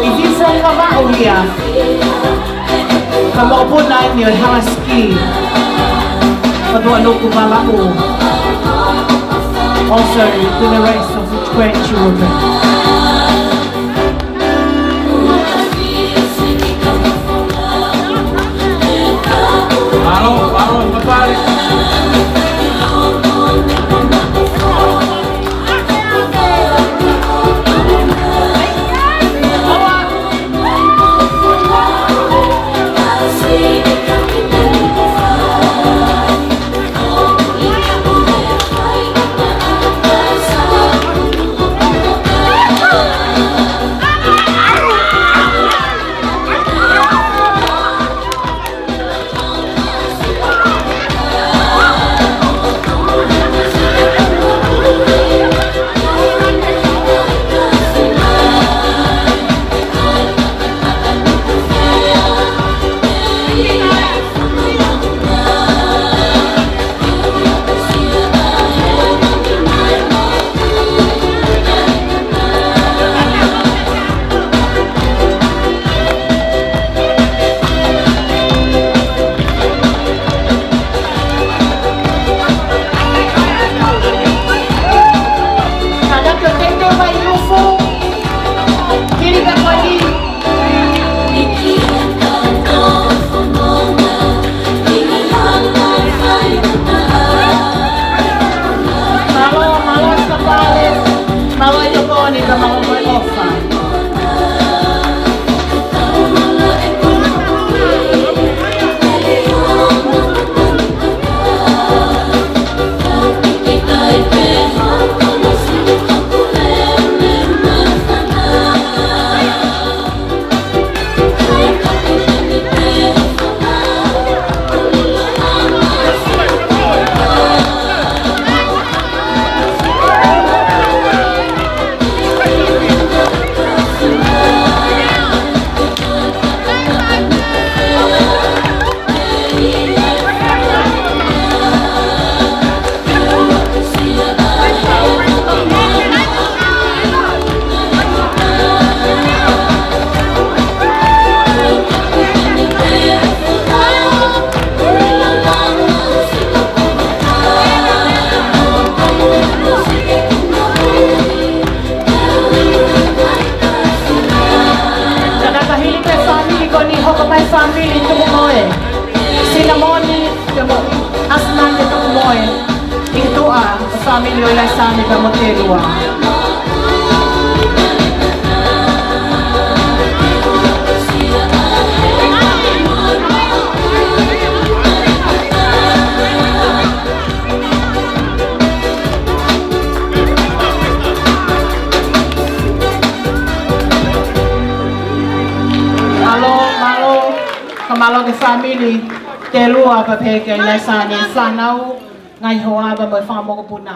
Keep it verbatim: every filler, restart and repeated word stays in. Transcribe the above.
ʻI Visa Kavaʻu ia. Ka mokopuna eni ʻo e Hala Ski. Ka tua nuku malaʻu. Also to the rest of the grandchildren. Mālō, mālō, papale. Mālō, mālō e papale, mālō e tokoni, ka mālō mo e ʻofa. Tangata hili pē fāmili ko eni, hoko mai fāmili tuku moe. Sinamoni, pea mo ʻAsinani tuku moe. ʻI tuʻa, fāmili ʻo Laisani pea mo Telua. Mālō, mālō, ka mālō ki he fāmili Telua pea pehē kia Laisani, fānau, ngaahi hoa pea mo e fanga mokopuna.